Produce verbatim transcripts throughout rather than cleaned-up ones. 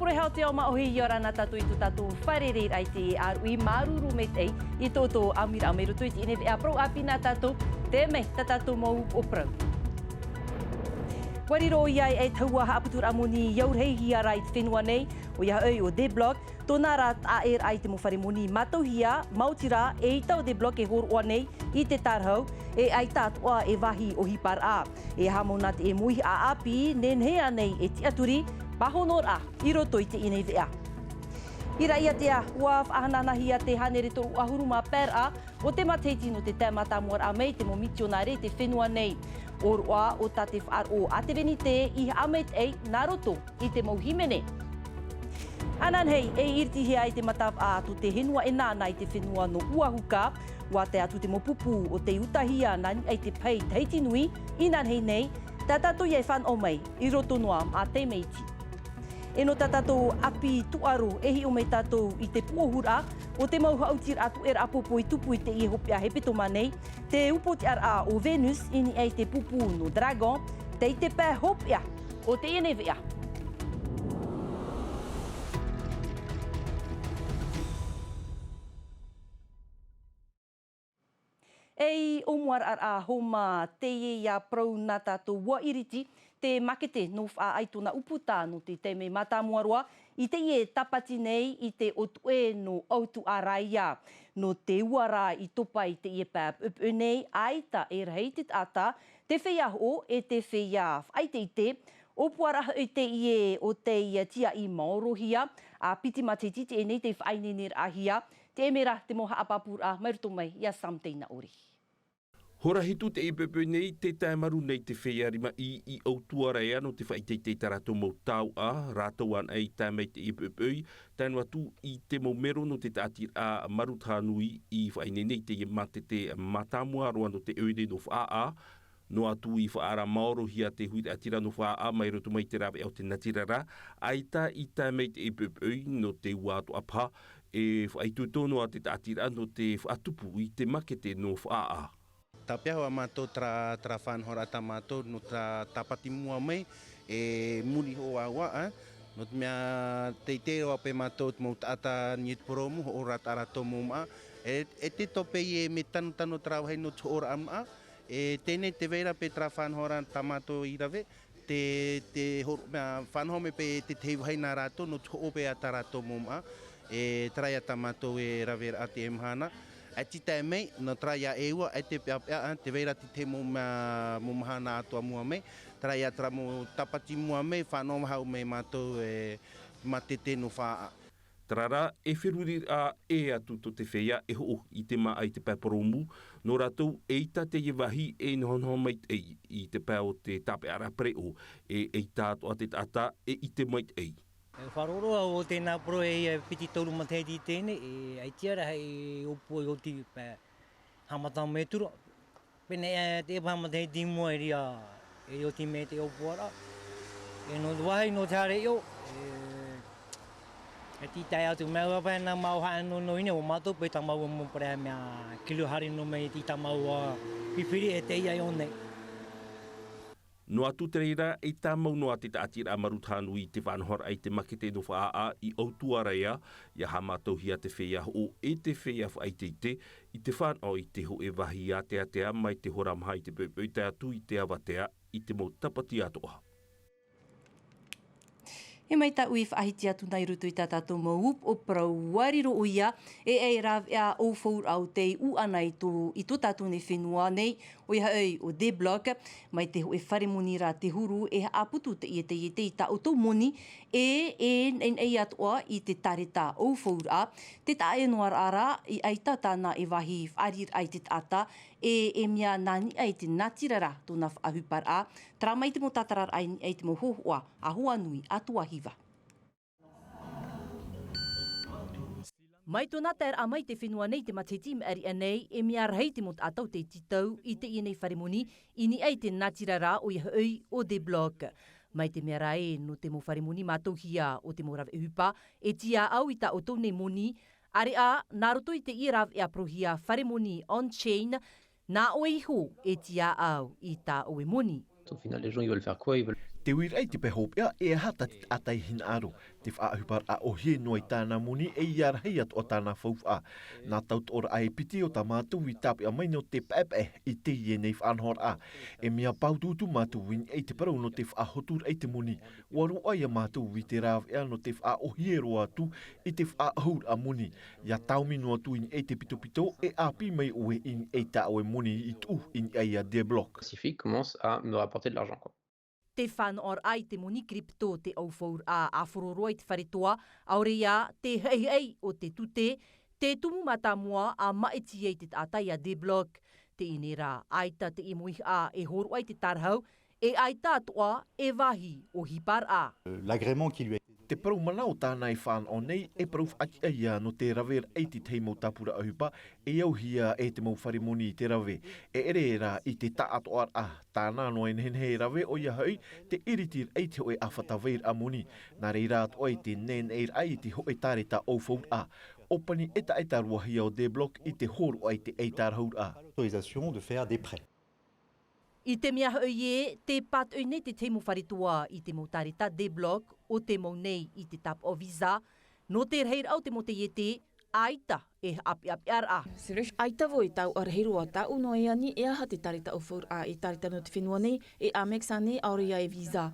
Pure hau te ao māʻohi, ʻia ora na tātou i tō tātou fārereiraʻa i te ʻāruʻi māuruuru maitaʻi i tō tō ʻāmuiraʻa mai roto i teie nei veʻa parau ʻāpī nā tātou, te mea tā tātou mau upoʻo parau. ʻUa riro ʻoia e tahua haʻaputuraʻa moni i auhia ra i te fenua nei, ʻoia hoʻi ʻo D-Block, tōna ra taʻaʻēraʻa i te mau fare moni mātauhia, maoti rā, eʻita ʻo D-Block e hōroʻa nei i te tārahu, e ʻaita atoʻa e vāhi ʻohiparaʻa. E aha mau nā te mau ʻāʻapi, nehenehe ānei e tiʻaturi, pāhonoraʻa i roto i teie nei veʻa. I Raʻiātea, ʻua faʻahanahanahia te hānere toru ʻahuru mā pae raʻa o te matahiti nō te tae mātāmua raʻa mai te mau mitionare i te fenua nei. ʻŌroʻa o tā te faʻaroʻo a te Venite i haʻamaitaʻi nā roto i te mau hīmene. Ananahi, e iritihia i te matavaʻa tō te henua ʻEnana i te fenua nō ʻUahuka, ʻua tae atu te mau pupu o tei utahia nā niʻa i te pae i Tahiti Nui, inanahi nei, tā tātou ia e fānaʻo mai i roto noa mā Taimaiti. E nō tā tātou ʻapi tūʻaro, e hiʻo mai tātou i te pūʻohuraʻa o te mau haʻutiraʻa tuʻeraʻa pōpō i tupu i teie hopeʻa hepetoma nei, te upoʻotiʻaraʻa o Venus i niʻa i te pupu nō Dragon, tei te pae hopeʻa o teie nei veʻa. E ʻōmuaraʻa homa teie ia parau nā tātou, ʻua iriti te mākete nō Faʻaʻā i tōna ʻūputa nō te taime mātāmua roa i teie tāpati nei i te ʻōtuʻe nō ʻAutuaraia. Nō te ua rā i topa i teie pae poʻipoʻi nei, ʻaita e rahi te taʻata, te feiā hoʻo e te feiā faʻaʻiteʻite. ʻŌpuaraʻa hoʻi teie o tei tiaʻi maorohia, ā piti matahiti teie nei tei faʻaineineraʻahia. Te ʻēmera te mau haʻapāpūraʻa mai roto mai iā Sam Teinaʻori. Hora hitu teie poʻipoʻi nei, tē tae maru nei te feiā rimaʻī i ʻAutuaraia nō te faʻaʻiteʻite i tā rātou mau tauʻa, rātou anaʻe i tae mai teie poʻipoʻi, tae noa atu i te mau mero nō te taʻatiraʻa Maruthanui i faʻaineine i teie mātete mātāmua roa nō te ʻoire nō Faʻaʻā, noa atu i faʻaara maorohia te huiraʻatira nō Faʻaʻā mai roto mai i te rāveʻa o te natirara, ʻaita i tae mai teie poʻipoʻi nō te ua atoʻa paha, e faʻaitoito noa te taʻatiraʻa nō te faʻatupu i te mākete nō Faʻaʻā. Tāpeʻa hoʻi mātou terā, terā faʻanahoraʻa tā mātou nō terā tāpati mua mai, e muri hoʻi ā, ā, nō te mea teitei roa paʻi mātou te mau taʻata niu te poromu, hoʻo rā tā rātou mau māʻa, e, e te tope e mea tanotano terā vāhi nō te hoʻoraʻa māʻa, e teie nei tē vai ra paʻi terā faʻanahoraʻa tā mātou i rave, te, te hor-, mea, faʻanaho mai paʻi te tahi vāhi nā rātou, nō te hoʻo paʻi a tā rātou mau māʻa, e terā ia tā mātou e raveraʻa teie mahana. ʻAita i tae mai, nō terā ia e ua, ʻaita e peʻapeʻa, ā, tē vai ra te tahi mau mea, mau mahana atoʻa mua mai, terā ia terā mau tāpati mua mai, faʻanaho faʻahou mai mātou, e, mātete nō Faʻaʻā. Terā rā, e feruriraʻa ʻē atu tō te feiā e hoʻo i te māʻa i te pae poromu, nō rātou eʻita teie vāhi e nohonoho maitaʻi i te pae o te tāpeʻaraʻa pereʻoʻo, e eʻita atoʻa te taʻata e ʻite maitaʻi. E faʻaroʻo roa o tēnā poro e ia piti toru matahiti i teie nei, e ʻaita ia rahi e ʻōpua i oti paʻi haʻamata mai atu ra. Pēnei e te pae matahiti i mua i reira, e oti mai te ʻōpuaraʻa. E nō te vāhi nō te haere i ʻō, e, e tei tae atu mai ua pae nā mau haʻanōnō i nei, ʻo mātou paʻi tā māua mau pereʻoʻo mea kiru haere noa mai i tā māua pipiri e tei ai ʻō nei. Noa atu te reira, e tāmau noa te taʻatiraʻa Maruthanui i te faʻanahoraʻa i te mākete nō Faʻaʻā i ʻAutuaraia, ʻia haʻamātauhia te feiā hoʻo e te feiā faʻaʻiteʻite, i te fānaʻo i te hōʻē vāhi āteatea mai te hora maha i te poʻipoʻi tae atu i te avatea i te mau tāpati atoʻa. E mai tāʻu i faʻahiti atu nei i roto i tā tātou mau upoʻo parau, ʻua riro ʻoia, e, e rāveʻa ʻaufauraʻa o tei ʻū ʻana i tō, i tō tātou nei fenua nei, ʻoia hoʻi ʻo D-Block, mai te hōʻē fare moni ra te huru e haʻaputu teie, teie, teie i tā ʻoutou moni, e, e, e, e atoʻa i te tāreta ʻaufauraʻa, te taʻa ʻē noa ra, ra, i ʻaita tāna e vāhi faʻaararaʻa i te taʻata, e, e mea nā niʻa i te natirara tōna faʻaʻohiparaʻa, terā mai te mau tātararaʻa i niʻa i te mau hōhoʻa a Hoanui a Tuahiva. Mai tōna taeraʻa mai te fenua nei te matahiti i maʻiri aʻe nei, e mea rahi te mau taʻata o tei tītau i teie nei fare moni, i niʻa i te natirara ʻoia hoʻi ʻo D-Block. Mai te mea ra ē, nō te mau fare moni mātauhia o te mau rāveʻa ʻohipa, e tīaʻau i tā ʻoutou nei moni, ʻāreʻa, nā roto i teie rāveʻa parauhia fare moni on-chain, nā ʻoe iho e tīaʻau i tā ʻoe moni. Au final, les gens, ils veulent faire quoi ? Ils veulent Te uiraʻa i te pae hopeʻa, e aha tā te taʻata i hinaʻaro? Te faʻaʻohiparaʻa ʻohie noa i tāna moni, e ia rahi atoʻa tāna faufaʻa. Nā tauturu ʻā e piti o tā mātou i tāpeʻa mai nō te paʻepaʻe i teie nei faʻanahoraʻa. E mea pāutuutu mātou i niʻa i te parau nō te faʻahoturaʻa i te moni. ʻUa roaʻa ia mātou i te rāveʻa nō te faʻaʻohie roa atu i te faʻaʻohiparaʻa moni. ʻIa tāumi noa atu i niʻa i te pitopito, e ʻāpī mai ʻoe i niʻa i tā ʻoe moni i tuʻu i niʻa iā Deblock. Pacifique commence à me rapporter de l'argent, quoi. Te fānaʻoraʻa i te moni crypto, te ʻaufauraʻa ʻāfaro roa i te fare toa, ʻaore ia te haʻihaʻi o te tute, te tumu mātāmua ʻa maʻiti ai te taʻata iā Deblock. Teie nei rā, ʻaita te ʻīmoihaʻa e hōroʻa i te tarahau, e ʻaita atoʻa e vāhi ʻohiparaʻa. L'agrément qui lui a été Te parau mana o tāna e fānaʻo nei, e parau faʻatiʻa ia nō te raveraʻa i te tahi mau tāpura ʻohipa, e auhia e te mau fare moni i te rave. E ʻere rā i te taʻatoʻaraʻa, tāna noa e nehenehe e rave, ʻoia hoʻi, te iritiraʻa i te hōʻē ʻāfata vairaʻa moni. Nā reira atoʻa i te neneʻiraʻa i te hōʻē tāreta ʻaufauraʻa. ʻŌpani ʻetaʻeta roa hia o Deblock i te hōroʻa i te ʻai tarahuuraʻa. Autorisation de faire des prêts. I te mea hoʻi ē, tē pātoʻi nei te tahi mau fare toa i te mau tāreta Deblock, ʻo te mau nei i te tāpaʻo Visa, nō te rahiraʻa o te mau taiete, ʻaita e haʻapeʻapeʻaraʻa. ʻAita vau e tauturu roa, tāʻu noa e ani, e aha te tāreta ʻaufauraʻa, e tāreta nō te fenua nei, e Amex ānei, ʻaore ia e Visa.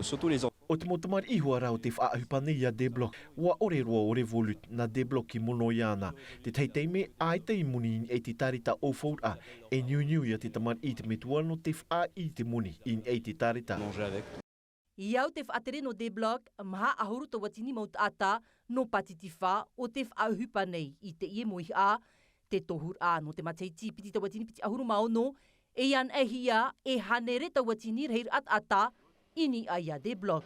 Surtout les ʻO te mau tamariʻi hoʻi rā o tē faʻaʻohipa nei iā Deblock, ʻua ʻore roa ʻo Revolut, nā Deblock i mono iāna. Te tahi taime, ʻaita i moni i niʻa i te tāreta ʻaufauraʻa, e niuniu ia te tamariʻi i te metua nō te faʻaʻī i te moni i niʻa i te tāreta. I au te faʻatere nō Deblock, maha ʻahuru tauatini mau taʻata nō Pātitifā ʻo tē faʻaʻohipa nei i teie ʻīmoihaʻa. Te tohuraʻa nō te matahiti piti tauatini piti ʻahuru mā ono, e ʻia anaʻe hia e hānere tauatini rahiraʻa taʻata i niʻa iā Deblock.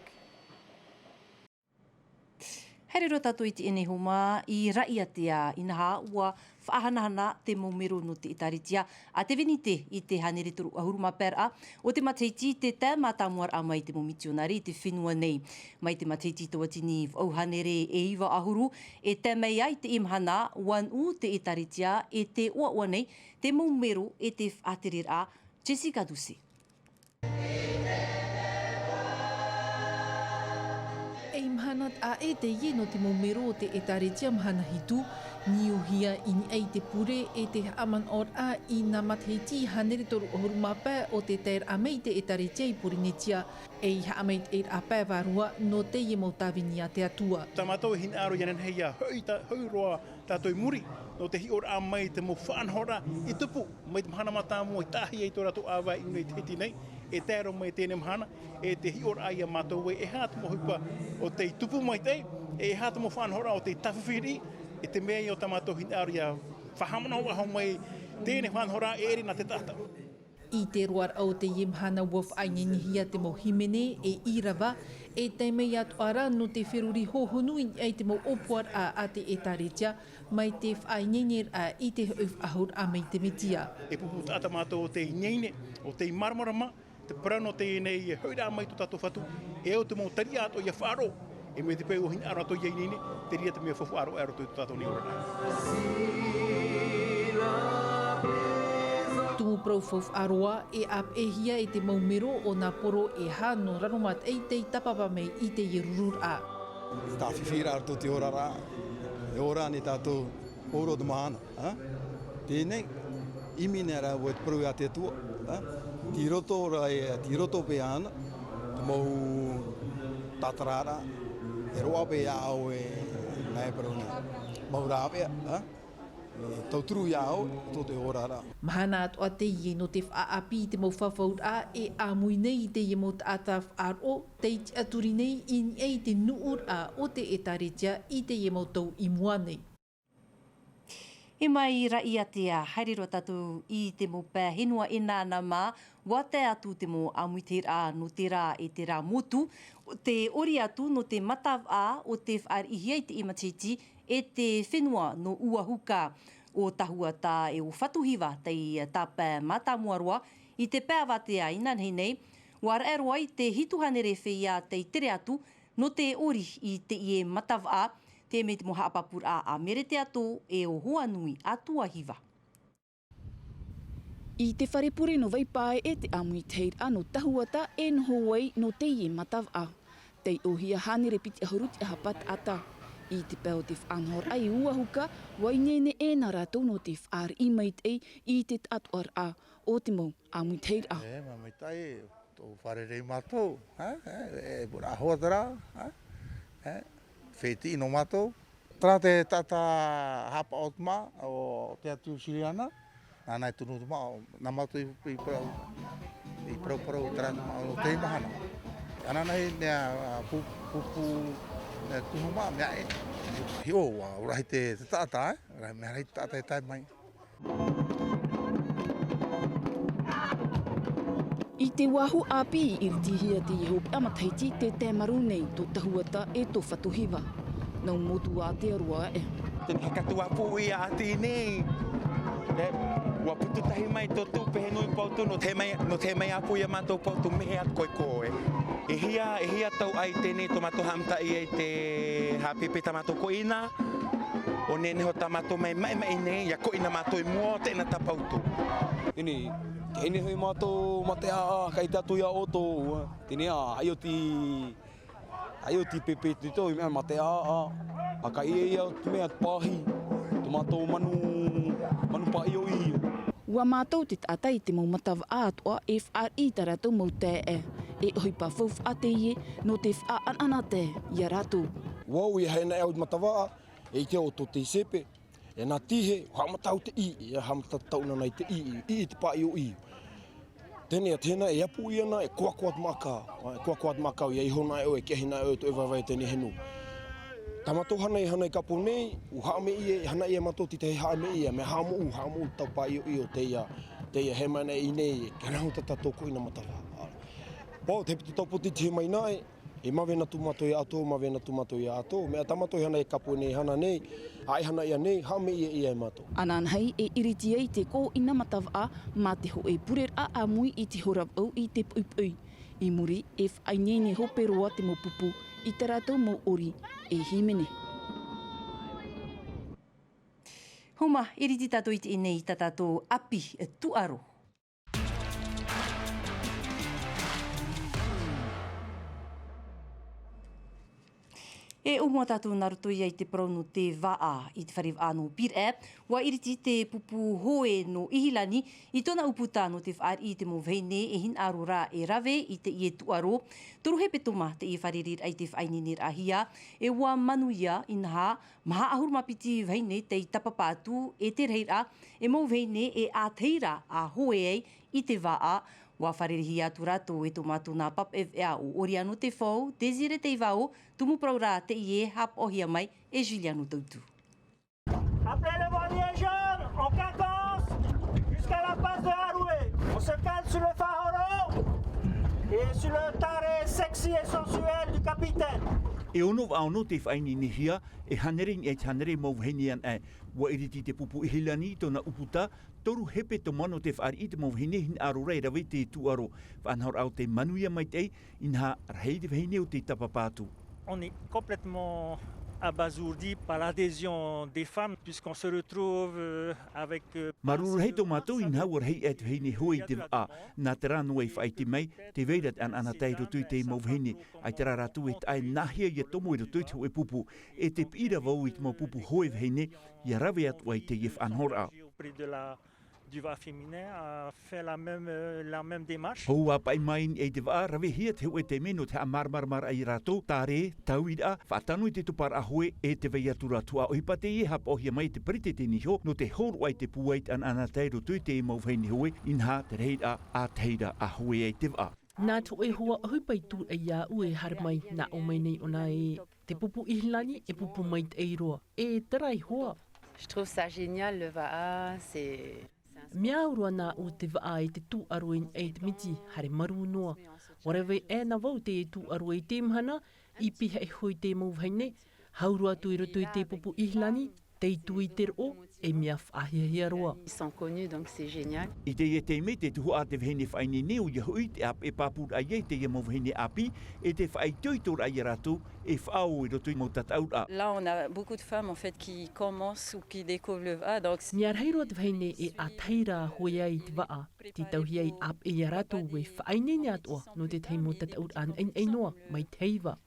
Haere roa tātou i teie nei homa, i Raʻiātea, inaha, ʻua faʻahanahana te mau mero nō te ʻētāretia a te Veinite i te hānere toru ʻahuru mā pae raʻa o te matahiti, te tae mātāmua raʻa mai te mau mitionare i te fenua nei. Mai te matahiti tauatini vaʻu hānere e iva ʻahuru, e tae mai ai teie mahana, ʻua nuʻu te ʻētāretia, e tē ʻoaʻoa nei te mau mero e te faʻatereraʻa. Jessica Doucet. E mahana taʻa ʻē teie nō te mau mero o te ʻētāretia mahana hitu, niuhia i niʻa i te pure e te haʻamanaʻoraʻa i nā matahiti hānere toru ʻahuru mā pae o te taeraʻa mai i te ʻētāretia i Porinetia, e i haʻamaitaʻiraʻa pae vārua nō teie mau tāvini a te Atua. Tā mātou e hinaʻaro ʻia nehenehe ʻia hoʻi tā-, hoʻi roa tātou i muri, nō te hiʻoraʻa mai i te mau faʻanahoraʻa i tupu mai te mahana mātāmua i taʻahia ai tō rātou ʻāvae i ʻō nei i te hiti nei, e tae roa mai i teie mahana, e te hiʻoraʻa iā mātou ē, e aha te mau ʻohipa ʻo tei tupu maitaʻi, e aha te mau faʻanahoraʻa ʻo tei tāfifi riʻi, e te mea ïa ʻo tā mātou hinaʻaro ʻia faʻahaʻamanaʻo faʻahou mai teie faʻanahoraʻa e ʻere nā te taʻata. I te roaraʻa o teie mahana ʻua faʻaineinehia te mau hīmene e ʻīrava, e tae mai atoʻa rā nō te feruri hōhonu i niʻa i te mau ʻōpuaraʻa a te ʻētāretia, mai te faʻaineineraʻa i te hoʻi faʻahouraʻa mai te Mesia. E pupu taʻata mātou ʻo tei ineine, ʻo tei māramarama, te parau nō teie nei e hoʻiraʻa mai tō tātou Fatu, e au te mau tariʻa atoʻa ʻia faʻaroʻo, e mai te peu ʻua hinaʻaro atoʻa ʻia ineine, te reira te mea faufaʻa roa e roto i tō tātou nei oraraʻa. Tumu parau faufaʻa roa, e ʻāpeʻehia e te mau mero ʻo nā poro e hā nō raro mataʻi tei tāpapa mai i teie rururaʻa. Tāfifi rā roto i te oraraʻa, e ora nei tātou, ora o te mahana, ā? Teie nei, ʻimi nei rā ʻoe te parau a te Atua, ā? Tei roto rā e, tei roto paʻi āna, te mau tātararaʻa, e roaʻa paʻi iā ʻoe, nā e parau nei, mau rāveʻa, ā? E tauturu iā ʻoe, tō te oraraʻa. Mahana atoʻa teie nō te faʻaʻāpī i te mau fafauraʻa e ʻāmui nei i teie mau taʻata faʻaroʻo, tei tiʻaturi nei i niʻa i te nuʻuraʻa o te ʻētāretia i teie mau tau i mua nei. E mai Raʻiātea, haere roa tātou i te mau pae henua e nānā mā, ʻua tae atu te mau ʻāmuitahiraʻa nō te rā e te rā motu, te ʻori atu nō te matavaʻa o te fāriʻihia i teie matahiti e te fenua nō ʻUahuka. ʻO Tahuata e ʻo Fatuhiva tei tāpae mātāmua roa i te pae avatea inanahi nei, ʻua raʻe roa i te hitu hānere feiā tei tere atu nō te ʻori i teie matavaʻa, te mea te mau haʻapapūraʻa a Meretea Tō e ʻo Hoanui a Tuahiva. I te fare pure nō Vaipaeʻe te ʻāmui tahiraʻa nō Tahuata e noho ai nō teie matavaʻa. Tei ʻōhia hānere piti ʻahuru tiʻahapa taʻata. I te pae o te faʻanahoraʻa i ua huka, ʻua ineine ʻē nā rātou nō te fāriʻi maitaʻi i te taʻatoʻaraʻa o te mau ʻāmui tahiraʻa. E, mea maitaʻi, tō fārerei mātou, e, e, e, pura ahoa terā, e, e, fētiʻi nō mātou. Terā te taʻata haʻapaʻo o te mā, o te Atua Siriana, nāna e tunu te mā, nā mātou i, i parau, i parauparau terā te mā o te mahana. Ananahi mea, pu-, pupu, mea tuhu mā, mea e, hiʻo, ʻua rahi te, te taʻata, e, rahi, mea rahi te taʻata e tae mai. I te uāhu ʻāpī i ʻiritihia teie hopeʻa matahiti tē tae marū nei tō Tahuata e tō Fatuhiva. Nau motu Aotearoa ē. Tēnei he katuapuʻu ia a teie nei. E, ʻua putu tahi mai tō tupe he nui pautu, nō te mai, nō te mai apu ia mātou pautu, mea atu koe koe. E hia, e hia tau ai teie nei tō mātou haʻamata i te haʻapepe tā mātou koʻina. ʻO nehenehe tā mātou mai, mai, mai nei, ʻia koʻina mātou i mua o teie nei tapautu. Teie nei, teie nei hoʻi mātou mā te ʻāʻā, kai te atu ia ʻoutou, teie nei ā, ʻai oti, ʻai oti pepe te tau, i mea mā te ʻāʻā, ā, kai ia, ia, te mea te pāhi, tō mātou manu, manu pāʻioʻio. ʻUa mātau te taʻata i te mau matavaʻa atoʻa e fāriʻi i tā rātou mau taeaʻe, e ʻohipa faufaʻa teie, nō te faʻaʻanaʻanatae ia rātou. ʻUa ui haere nei au i te matavaʻa, e ʻite ʻoutou te sepe, e nā tihe, haʻamata au te ʻī, e haʻamata tauna nei te ʻī, ʻī te pāʻioʻio. Teie nei, teie nei, e apu ia na, e koakoa te mākau, e koakoa te mākau, ʻia iho na ʻoe, e keʻahi na ʻoe, tō e vaevae teie nei henu. Tā mātou hana i hana i kapo nei, ʻua haʻameʻi e, hana ia mātou te tahi haʻameʻi ia, mea haʻamoʻu, haʻamoʻu tau pāʻioʻio teie, teie hē mai nei i nei, e rahu tā tātou koʻina matavaʻa. Pau, te piti taupoti te hē mai nei, e mavena atu mātou ia ʻoutou, mavena atu mātou ia ʻoutou, mea tā mātou i hana i kapo nei, hana nei, ʻa e hana ia nei, haʻameʻi ia, ia e mātou. Ananahi e ʻiriti ai te koʻina matavaʻa, mā te hōʻē pureraʻa ʻāmui i te hora vaʻu i te poʻipoʻi. I muri, e faʻaineine hope roa te mau pupu i tā rātou mau ʻori e hīmene. Homa, ʻiriti tātou i teie nei i tā tātou ʻapi tūʻaro. E ʻōmua tātou nā roto ia i te parau nō te vaʻa i te fare vaʻa nō Pīraʻe. ʻUa ʻiriti te pupu hoe nō ʻIhilani i tōna ʻūputa nō te fāriʻi i te mau vahine e hinaʻaro ra e rave i teie tūʻaro. Toru hepetoma teie fārereiraʻa i te faʻaineineraʻahia, e ʻua manuia, inaha, maha ʻahuru mā piti vahine tei tāpapa atu e te rahiraʻa e mau vahine e ʻātahi ra a hoe ai i te vaʻa. ʻUa fārerei atu rātou e tō mātou nā pāpaʻi veʻa ʻo Oriano Tefau, Désiré Teivao, tumu parau ra teie haʻapaʻohia mai e Juliano Tautu. Après le Voilier jaune, on quinconce jusqu'à la passe de Haroué. On se cale sur le Fahoro et sur le taré sexy et sensuel du capitaine. E ono vaʻa ono tei faʻaineinehia, e hānere i niʻa i te hānere mau vahine anaʻe. ʻUa ʻiriti te pupu ʻIhilani i tōna ʻūputa, toru hepetoma nō te fāriʻi i te mau vahine e hinaʻaro ra e rave i te tūʻaro. Faʻanahoraʻa ʻo tei manuia maitaʻi, inaha rahi te vahine ʻo tei tāpapa atu. On est complètement abasourdi par l'adhésion des femmes, puisqu'on se retrouve, euh, avec, euh, Māuruuru rahi tō mātou, inaha ʻua rahi aʻe te vahine hoe i te vaʻa. Nā terā noa i faʻaʻite mai, tē vai ra te ʻanaʻanatae i roto i te mau vahine, ʻaita rā rātou e taʻa e nāhea ʻia tomo i roto i te hōʻē pupu. E tē piʻi ra vau i te mau pupu hoe vahine, ʻia rave atu ai teie faʻanahoraʻa. Auprès de la, du vaʻa féminin a fait la même, euh, la même démarche. Hou ʻa paʻi mai i te vaʻa, ravehia te hōʻē taime nō te haʻamāramaramaraʻa ia rātou, taré, tauiraʻa, faʻatano i te tuparaʻa hoe, e tē vai atu ra tuhaʻa ʻohipa teie haʻapaʻohia mai e te peretiteni iho, nō te hōroʻa i te pūai i te ʻanaʻanatae i roto i te mau vahine hoe, inaha te rahiraʻa ʻātahi ra a hoe ai te vaʻa. Nā te hōʻē hoa ʻohipa i tūraʻi iāʻu e haere mai, nā ʻō mai nei ʻōna ē, te pupu ʻIhilani e pupu maitaʻi roa, e terā iho ā. Je trouve ça génial, le vaʻa, c'est... Mea au roa nāʻu te vaʻa i te tūʻaro i niʻa i te miti, haere marū noa. ʻUa rave aʻe na vau i te tūʻaro i te mahana, i pihaʻi iho i te mau vahine, hau roa atu i roto i te pupu ʻIhilani, tei tū i te roʻo, E mea faʻahiahia roa. Ils sont connus, donc c'est génial. I teie taime, te tuhaʻa a te vahine faʻaineine, ʻoia hoʻi te ʻāpeʻe pāpūraʻa i teie mau vahine ʻāpī, e te faʻaitoitoraʻa ia rātou e faʻaō i roto i te mau tataʻuraʻa. Là, on a beaucoup de femmes, en fait, qui commencent ou qui découvrent le V A, donc c'est Mea rahi roa te vahine e ʻātahi ra hōʻē ai i te vaʻa. Te tauhi ai ʻāpeʻe ia rātou e faʻaineine atoʻa nō te tahi mau tataʻuraʻa naʻinaʻi noa mai te heiva.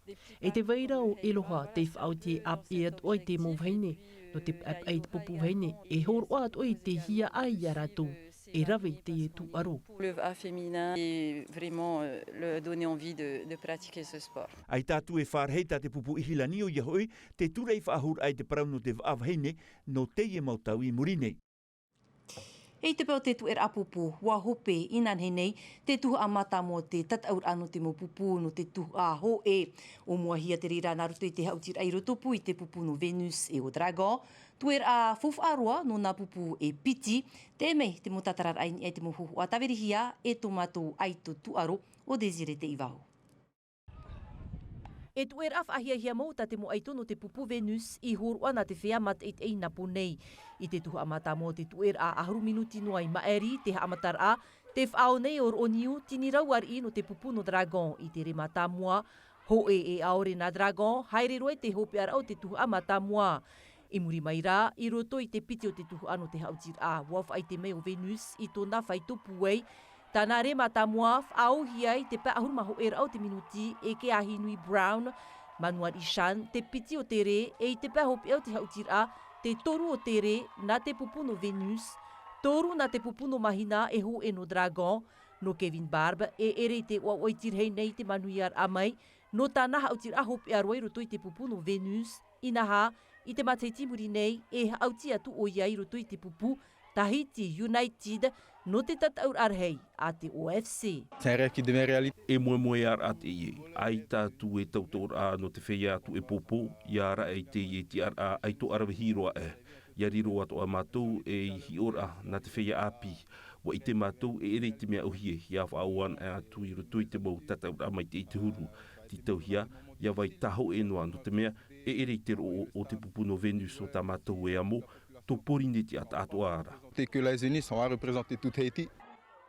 E te vai ra ʻo Eloha tei faʻaoti e ʻāpeʻe atoʻa i te mau vahine, nō te paʻepaʻe i te pupu vahine, e hōroʻa atoʻa i te hiaʻai ia rātou e rave i teie tūʻaro. Le V A féminin et vraiment, euh, leur donner envie de, de pratiquer ce sport. ʻAita atu e fārereiraʻa te pupu i Hilani, ʻoia hoʻi, te tūraʻi faʻahou raʻa i te parau nō te vaʻa vahine nō teie mau tau i muri nei. E i te pae o te tuʻeraʻa pōpō, ʻua hope inānahi nei te tuhaʻa mātāmua o te tataʻuraʻa nō te mau pupu nō te tuhaʻa hōʻē. ʻO mua hia te reira nā roto i te haʻutiraʻa i roto pū i te pupu nō Venus e ʻo Dragon. Tuʻeraʻa faufaʻa roa nō nā pupu e piti. Teie mai te mau tātararaʻa i niʻa i te mau hōhoʻa tāvirihia e tō mātou ʻaito tūʻaro ʻo Désiré Teivaho. E tuʻeraʻa faʻahiahia mau tā te mau ʻaito nō te pupu Venus i hōroʻa nā te feiā mātaʻitaʻi i nā pō nei. I te tuhaʻa mātāmua o te tuʻeraʻa ʻahuru minuti noa i maʻiri te haʻamataraʻa, te faʻaō nei o Roʻoniu Tinirau ariʻi nō te pupu nō Dragon i te rē mātāmua. Hōʻē e ʻaore nā Dragon, haere roa i te hopeʻaraʻa o te tuhaʻa mātāmua. I muri mai rā, i roto i te piti o te tuhaʻa nō te haʻutiraʻa, ʻua faʻaʻite mai ʻo Venus i tōna faito pūai. Tāna rē mātāmua, faʻaōhia i te pae ʻahuru mā hōʻēraʻa o te minuti e Keahinui Brown. Manuariʻi Shan, te piti o te rē, e i te pae hopeʻa o te haʻutiraʻa, te toru o te rē, nā te pupu nō Venus. Toru nā te pupu nō Mahina e hōʻē nō Dragon. Nō Kevin Barb, e ʻere i te ʻoaʻoa i te rahi nei i te manuiaraʻa mai, nō tāna haʻutiraʻa hopeʻa roa i roto i te pupu nō Venus, inaha, i te matahiti i muri nei, e haʻuti atu ʻoia i roto i te pupu Tahiti United, nō te tataʻuraʻa rahi a te O F C. C'est un rêve qui devient réalité. E moemoeā raʻa teie, ʻaita atu e tautooraʻa nō te feiā tuʻepōpō, ʻia raʻa i teie tiʻaraʻa ʻaito ʻaravihi roa aʻe. ʻIa riro atoʻa mātou ei hiʻoraʻa nā te feiā ʻāpī. ʻUa ʻite mātou e ʻere i te mea ʻōhie, ʻia faʻaō anaʻe atu i roto i te mau tataʻuraʻa maitaʻi i te huru. Tītauhia, ʻia vai tāhōʻē noa nō te mea, e ʻere i te roʻo o te pupu nō Venus o tā mātou e amo, tō Pōrīnetia atoʻa ra. Dès que les Venus sont à représenter tout Tahiti.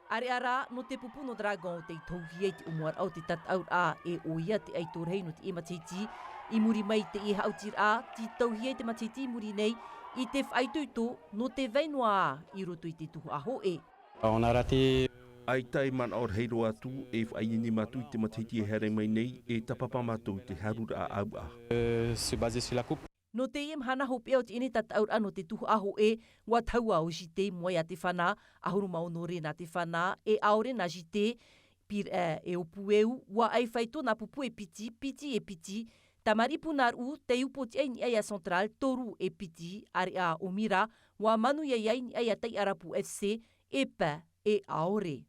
ʻĀreʻa rā, nō te pupu nō Dragon tei tauhi ai te ʻōmuaraʻa o te tataʻuraʻa, e ʻoia te ʻaito rahi nō teie matahiti. I muri mai i teie haʻutiraʻa, tītauhia i te matahiti i muri nei, i te faʻaitoito nō te vai noa ā i roto i te tuhaʻa hōʻē. On a raté. ʻAita e manaʻo rahi roa atu, e faʻaineine mātou i te matahiti e haere mai nei, e tāpapa mātou i te haruraʻa ʻāuaʻa. Euh, se baser sur la coupe. Nō teie mahana hopeʻa o teie nei tataʻuraʻa nō te tuhaʻa hōʻē, ʻua tahua ʻo Jité i mua iā Tefana, ʻahuru mā ono rē nā Tefana, e ʻaore nā Jité, Pirae e ʻo Pueu, ʻua ʻai faito nā pupu e piti, piti e piti, Tamariʻi Punaruʻu, tei upoʻotiʻa i niʻa iā Central, toru e piti, ʻāreʻa ʻo Mira, ʻua manuia i niʻa iā Taiʻarapu F C, e pae e ʻaore.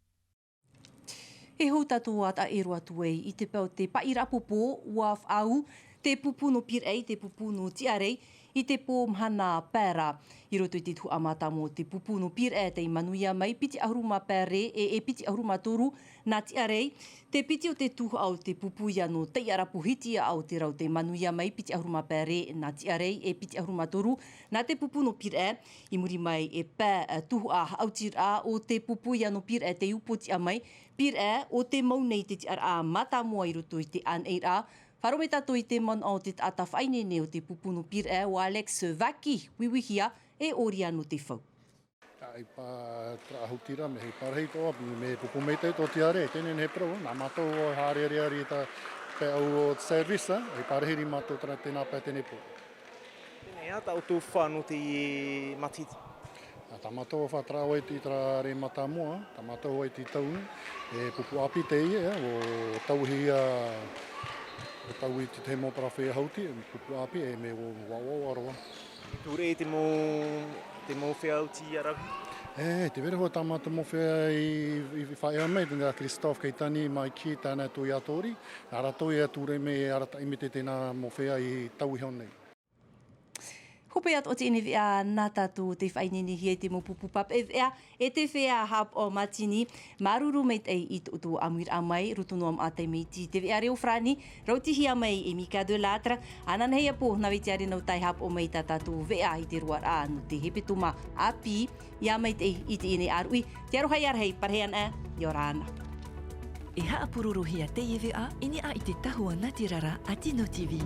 E hou tātou ā taʻa ʻē roa atu ai i te pae o te paʻiraʻa pōpō, ʻua faʻaū te pupu nō Pirae i te pupu nō Tiʻarei i te pō mahana pae ra. I roto i te tuhaʻa mātāmua o te pupu nō Pirae tei manuia mai, piti ʻahuru mā pae rē e, e piti ʻahuru mā toru nā Tiʻarei. Te piti o te tuhaʻa o te pupu ïa nō Taiʻarapu Hitiaʻa o te rau tei manuia mai, piti ʻahuru mā pae rē nā Tiʻarei e piti ʻahuru mā toru nā te pupu nō Pirae. I muri mai e pae, ā, tuhaʻa haʻutiraʻa o te pupu ïa nō Pirae tei upoʻotiʻa mai, Pirae, ʻo te mau nei te tiʻaraʻa mātāmua i roto i te ʻānaʻiraʻa. Faʻaroʻo mai tātou i te manaʻo o te taʻata faʻaineine o te pupu nō Pirae, ʻo Alex Vaki, uiuihia e ʻōria nō te fau. ʻAi pā, terā haʻutiraʻa, mea parahi atoʻa, mea pupu maitaʻi atoʻa Tiʻarei, teie nei e parau, nā mātou e haere ariari i te pae ʻau o te service, ʻai parahi mātou terā, tēnā pae teie nei pō. Teie nei ā tā ʻoutou fā nō te matahiti. Ā, tā mātou e fā terā ʻau i te, i terā rē mātāmua, tā mātou ʻau i te taunu, e pupu ʻāpī teie, ʻo tauhia, ʻo tauhia i te tahi mau parau feiā haʻuti, pupu ʻāpī, e mea ʻua, ʻua, ʻua, ʻua roa. Tē vai ra te mau, te mau feiā haʻuti ʻaravihi? E, tē vai ra hoʻi tā mātou mau feiā i, i, i faʻaea mai, tā Christophe Keitani, Mikey, Tana, Toyatori, nā rātou e tūraʻi mai, e arataʻi mai te, tēnā mau feiā i tauiho nei. Ko pea atu o teie nei veʻa nā tātou te faʻaineinehia i te mau pupu papaʻi veʻa e te veʻa haʻapaʻo mātini. Māuruuru maitaʻi i tō ʻoutou ʻāmuiraʻa mai, roto noa maʻa tei mai i te veʻa reo farāni, rautihia mai e Mika de Lattre. Ananahi ā pō, nā vai te ʻāreʻa nō tai haʻapaʻo mai tā tātou veʻa i te roaraʻa nō te hepetoma ʻāpī. ʻIa maitaʻi i teie nei ʻāruʻi, te aroha ia rahi, parahi ana, ʻia ora na. E haʻapurorohia teie veʻa i niʻa i te tahua nā te rara a Tino TV.